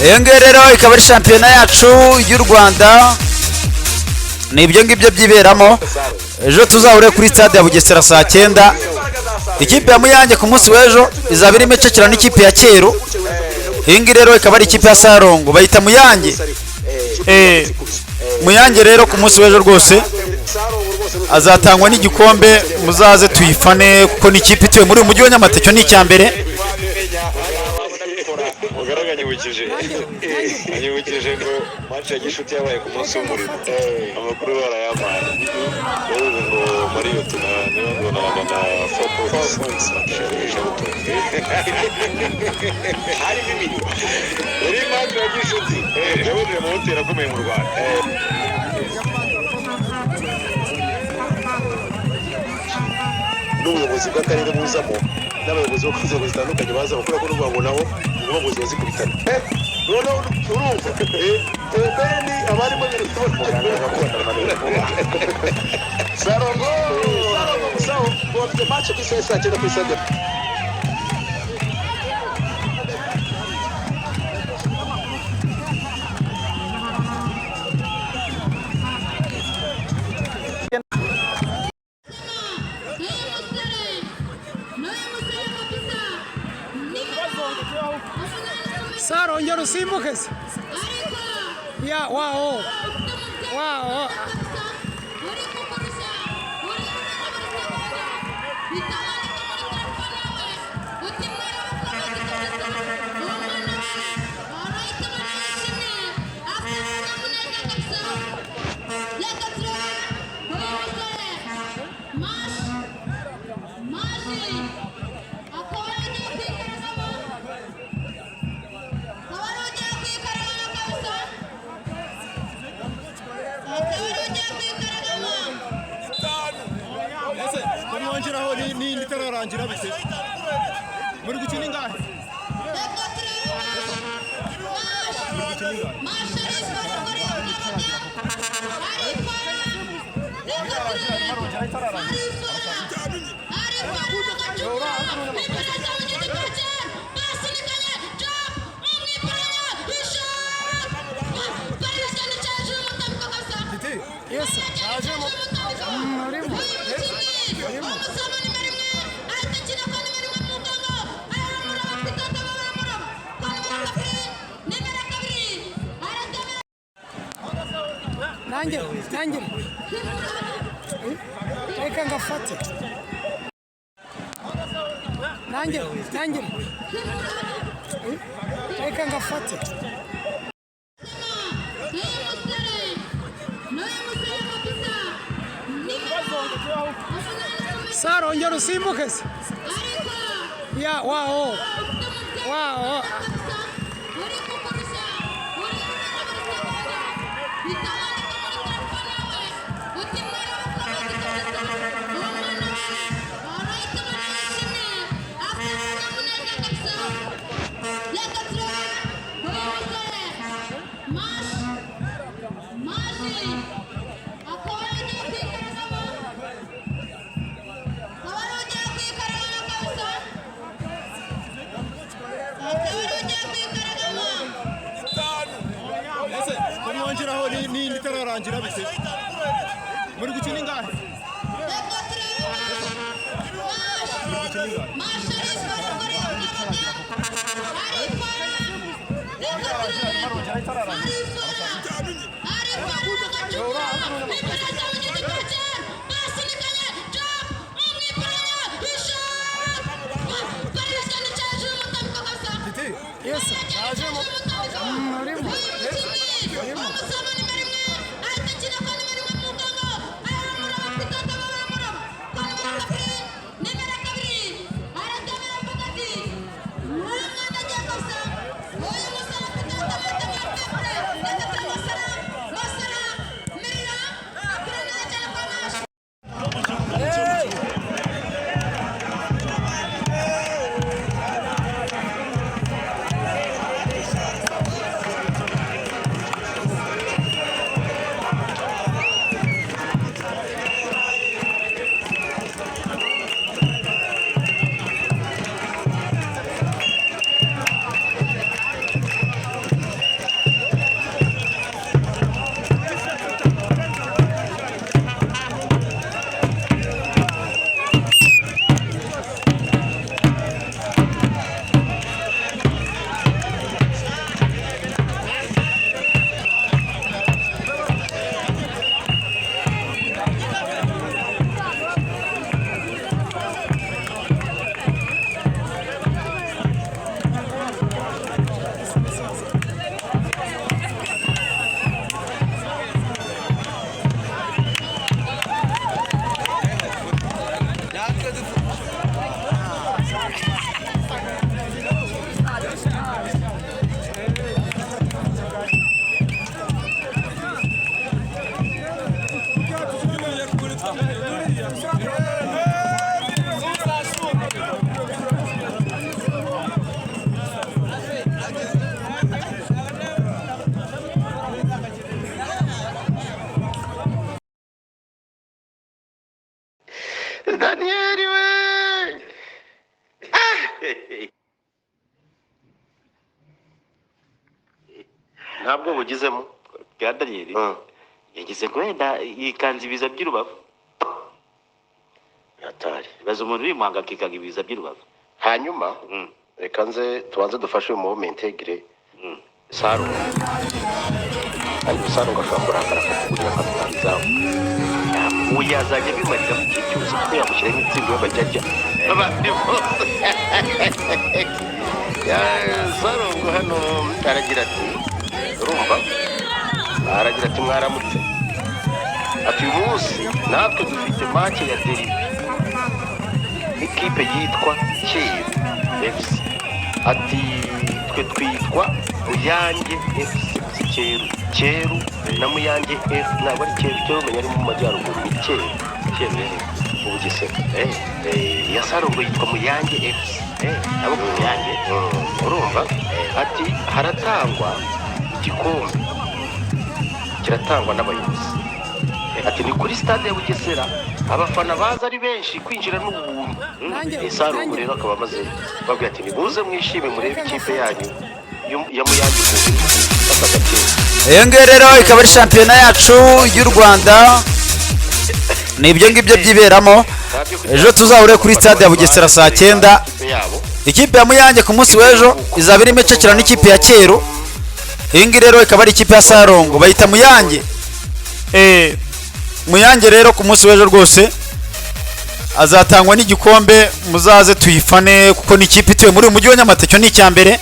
Iyo ngiyo rero ikaba ari shampiyona yacu y'u Rwanda, ni ibyo ngibyo byiberamo. Ejo tuzahure kuri stade ya Bugesera saa 9. Ikipe ya Muyange ku munsi w'ejo izaba irimo icakira n'ikipe ya Cyeru. Iyi ngiyi rero ikaba ari ikipe ya Sarongo, bayita Muyange. Muyange rero ku munsi w'ejo rwose azatangwa n'igikombe, muzaze tuyifane kuko ni ikipe ituye muri uyu mujyi wa Nyamata. Icyo ni icya mbere. Mugaragu anyibukije ngo match ya gishuti yabaye ku munsi w'umurimo, amakuru barayampaye. Yavuze ngo Marriott na niba ngo na Four Points Harimo imirimo. Yari match ya gishuti yahurije amahoteli akomeye mu Rwanda. N'ubuyobozi bw'akarere buzamo, n'abayobozi bo ku nzego zitandukanye bazamo, kubera ko n'uvuga ngo nabo ni ngombwa ziba zikubitana. Noneho urumva pembeni abarimo Sarongo, Sarongo gusa bafite match ku isaha saa 9 kuri stade. Saro, ongera usimbuke se. Ya, wao. Wao. Ese kumwongeraho n'indi itararangira bite? Muri gukina ingahe? Muri gukina ingahe? Yes. Urimo. Urimo. Nanjye, nanjye. Reka ngafate. Nanjye, nanjye. Reka ngafate. Saro, ongera usimbuke se. Ya, wao. Wao. Ese kumwongeraho n'indi itararangira bite? Muri gukina ingahe? Muri gukina ingahe? Yes. Urimo. Urimo. Ntabwo bugizemo. Bwa Daniyeli yagize ngo wenda yikanze ibiza by'Urubavu. Hatari. Ibaze umuntu uri i Muhanga akikanga ibiza by'Urubavu. Hanyuma reka nze tubanze dufashe uyu muhome integire Saro, ariko Saro ngo ashobora kurakara akakugurira akatwara izamu. Ubu yazajya abimarira mu gihe cyose, kuko yamushyiraho imitsindo y'abajyajya abandi bose. Sarongo hano aragira ati, urumva, aragira ati: "Mwaramutse." Ati: "Uyu munsi natwe dufite match ya derby n'ikipe yitwa Cyeru FC." Ati: "Twe twitwa Muyange FC." Si Cyeru, Cyeru na Muyange F ntabwo ari Cyeru. Cyeru umenya ari mu majyaruguru, ni Cyeru. Cyeru rero mu Bugesera. Iya Sarongo yitwa Muyange FC. Abo ku Muyange. Urumva, ati haratangwa igikombe, kiratangwa n'abayobozi. Ati ni kuri stade ya Bugesera, abafana baza ari benshi, kwinjira n'ubuntu. Nanjye Sarongo nanjye rero akaba amaze babwira ati: "Nimuze mwishime, murebe ikipe yanyu ya Muyange ukuntu ifata agakeye." Iyo ngiyo rero ikaba ari shampiyona yacu y'u Rwanda, ni ibyo ngibyo byiberamo. Ejo tuzahure kuri stade ya Bugesera saa 9. Ikipe yabo. Ikipe ya Muyange ku munsi w'ejo izaba irimo icakira n'ikipe ya Cyeru. Iyi ngiyi rero ikaba ari ikipe ya Sarongo, bayita Muyange. Muyange rero ku munsi w'ejo rwose azatangwa n'igikombe, muzaze tuyifane kuko ni ikipe ituye muri uyu mujyi wa Nyamata. Icyo ni icya mbere.